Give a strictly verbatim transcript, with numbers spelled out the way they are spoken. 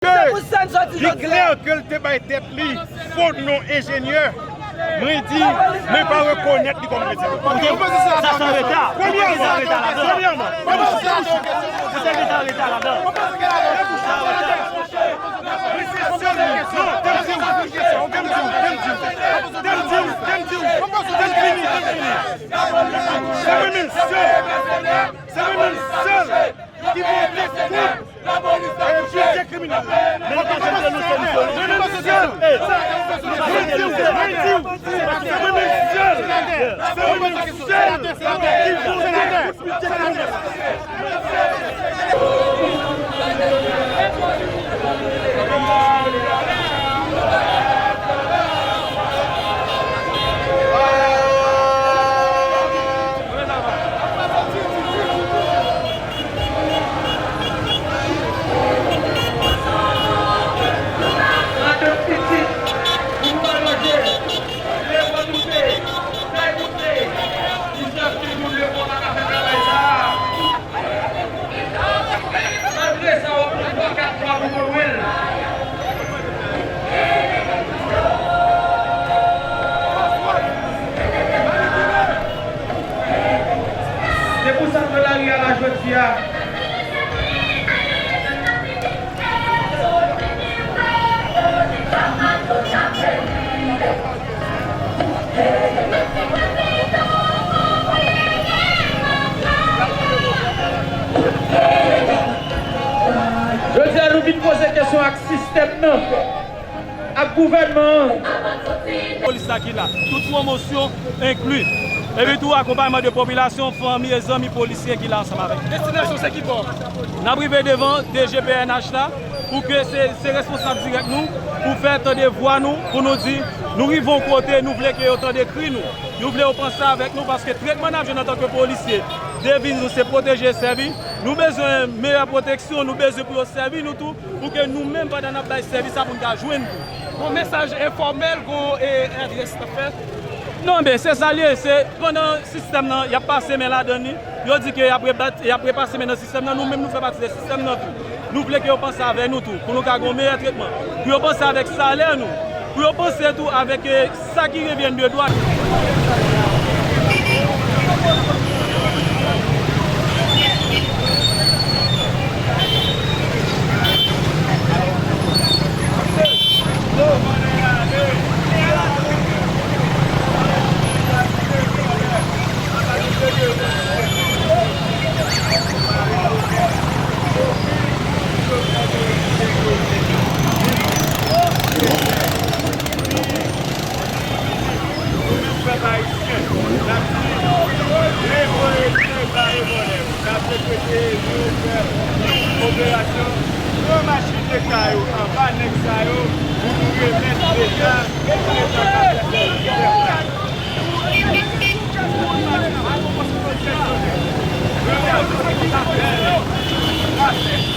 Li klè ke l te bay tèt li fo non enjenyè. Mwen di, mwen pa rekonèt li kòm prezidan. Sa se an reta. Premyèman, premyèman, premyèman, se mwen menm sèl, se mwen menm sèl ki vote kont bidjè kriminèl. Men nou pa janm te nou sèl, nou sèl. Mwen di w, mwen di w, se mwen menm sèl, se mwen menm sèl ki vote kont bidjè kriminèl. Madanm pitit, pou nou pa lonje, lè w moute, kay moute, jis nan ti moun lè w pa ka fè travay sa a. Malgre sa, w ap pran twa, kat mwa pou w lwe l. Se pou sa m nan lari a la jodi a. Jodi a, nou vin poze kesyon ak sistèm nan, ak gouvènman an. Polis la ki la, tout pwomosyon enkli. Epi tou, akonpayman de popilasyon, fanmi e zanmi polisye ki la ansanm avèk. Destinasyon se ki bò? N ap rive devan D G P N H la pou ke se, se responsab dirèk nou, pou fè tande vwa nou, pou nou di, nou rive yon kote, nou vle ke yo tande kri nou. Nou vle yo panse avèk nou, paske tretman n ap jwenn antanke polisye, deviz nou se pwoteje, sèvi. Nou bezwen meyè pwoteksyon, nou bezwen pou yo sèvi nou tou, pou ke nou menm, pandan n ap bay sèvis la, pou n ka jwenn tou. Gon mesaj enfòmèl, gon, e, adrès n ap fè? Non, men se sa l ye, se pandan sistèm nan, y ap pase men ladan li, yo di ke y ap rebat-, y ap repase men nan sistèm nan, nou menm nou fè pati de sistèm nan tou. Nou vle ke yo panse avè nou tou, pou nou ka gon meyè tretman, pou yo panse avèk salè nou, pou yo panse tou avèk, e, sa ki revyen de dwa nou. Nou menm pèp ayisyen, n ap di, revolte, bare vòlè. N ap dekrete nou fè yon operasyon, pran machin leta yo anba nèg sa yo, pou nou remèt leta, pou leta ka fè sèvis pèp la.